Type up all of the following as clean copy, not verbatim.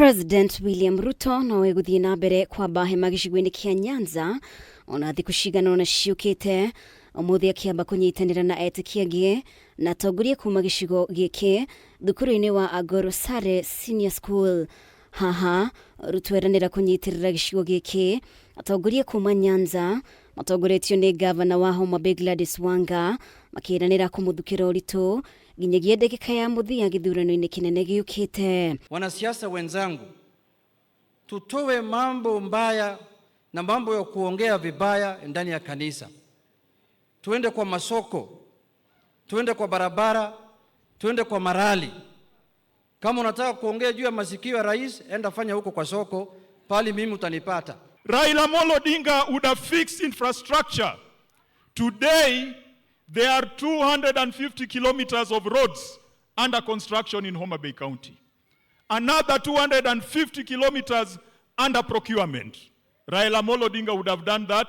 President William Ruto no egũthiĩ na mbere kwamba hema gĩcigo-inĩ kĩa Nyanza ona thikũ cigana ũna ciũkĩte. Ũmũthĩ akĩamba kũnyitanĩra na etĩkia angĩ na atongoria kuma gĩcigo gĩkĩ thukuru-inĩ wa Agoro Sare Senior School. Haha Ruto eranĩra kũnyitĩrĩra gĩcigo gĩkĩ atongoria kuma Nyanza matongoretio nĩ gavana wa Homa Bay Gladys Wanga makĩranĩra kũmũthukĩra ũritũ nginyagia ndagĩka ya mũthia gĩthurano-inĩ kĩnene gĩũkĩte. Wanasiasa wenzangu, tutoe mambo mbaya na mambo ya kuongea vibaya ndani ya kanisa. Tuende kwa masoko, tuende kwa barabara, tuende kwa marali. Kama unataka kuongea juu ya masikio ya rais, enda fanya huko kwa soko, pali mimi utanipata. Raila Amolo Odinga would have fixed infrastructure. Today, there are 250 kilometers of roads under construction in Homa Bay County. Another 250 kilometers under procurement. Raila Amolo Odinga would have done that.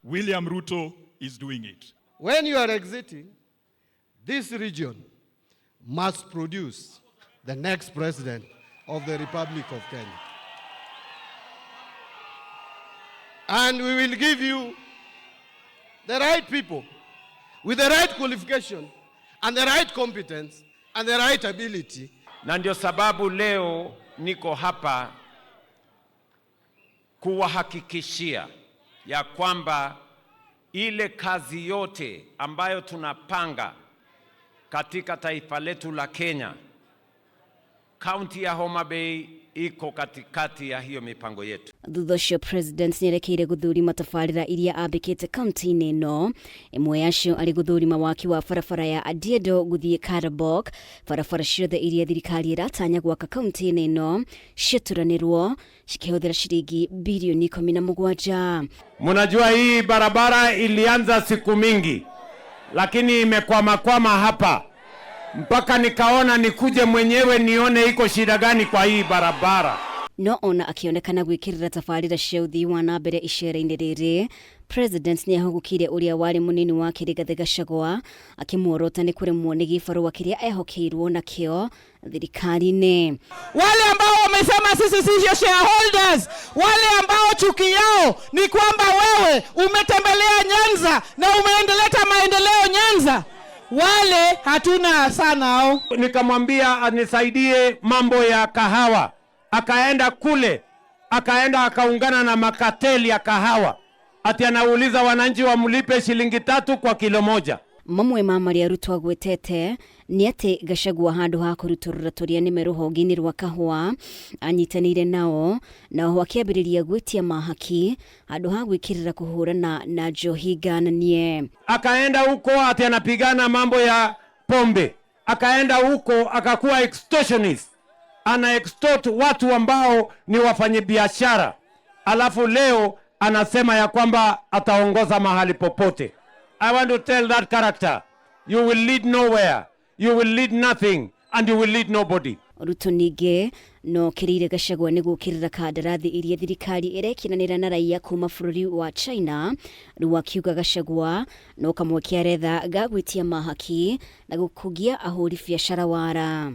William Ruto is doing it. When you are exiting, this region must produce the next president of the Republic of Kenya. And we will give you the right people with the right qualification and the right competence and the right ability. Na ndio sababu leo niko hapa kuwahakikishia ya kwamba ile kazi yote ambayo tunapanga katika taifa letu la Kenya, kaunti ya Homa Bay iko katikati ya hiyo mipango yetu. Thutha ũcio President nĩerekeire gũthũrima tabarĩra iria ambĩkĩte kaunti-inĩ ĩno, ĩmwe yacio arĩ gũthũrima waki wa barabara ya Adiedo gũthiĩ Karabok. Barabara ciothe iria thirikari ĩratanya gwaka kaunti-inĩ ĩno ciaturanĩrwo cikĩhũthĩra ciringi birioni 17. Mnajua hii barabara ilianza siku mingi, lakini imekwamakwama hapa mpaka nikaona nikuje mwenyewe nione iko shida gani kwa hii barabara. No ona akĩonekana gwĩkĩrĩra tabarĩra cia ũthii wa na mbere icera-inĩ rĩrĩ, President nĩahũgũkire ũrĩa warĩ mũnini wake Rigathĩ Gachagua akĩmuorota nĩ kũremwo nĩ gĩbarũa kĩrĩa ehokeirwo nakĩo thirikari-inĩ. Wale ambao wamesema sisi sio shareholders, wale ambao chuki yao ni kwamba wewe umetembelea Nyanza na umeendeleta maendeleo Nyanza, wale hatuna sana hao. Nikamwambia anisaidie mambo ya kahawa, akaenda kule, akaenda akaungana na makateli ya kahawa, ati anauliza wananchi wamlipe shilingi 3 kwa kilo 1. Mamwe ma marĩa Ruto agwetete nĩ atĩ Gachagua handũ ha kũrutũrũra tũrĩa nĩme rũhonge-inĩ rwa kahũa anyitanĩire nao, na oho akĩambĩrĩria gwĩtia mahaki handũ ha gwĩkĩrĩra kũhũrana na njohi ngananie. Akaenda huko ati anapigana mambo ya pombe, akaenda huko akakuwa extortionist, ana extort watu ambao ni wafanyabiashara, alafu leo anasema ya kwamba ataongoza mahali popote. I want to tell that character, you will lead nowhere, you will lead nothing, and you will lead nobody. Ruto ningĩ no kĩrĩire Gachagua nĩ gũkĩrĩra kandarathi iria thirikari ĩrekinanĩra na raia kuma bũrũri wa China, rĩu akiuga Gachagua no kamweke aretha ga gwĩtia mahaki na gũkũgia ahũri biacara wara.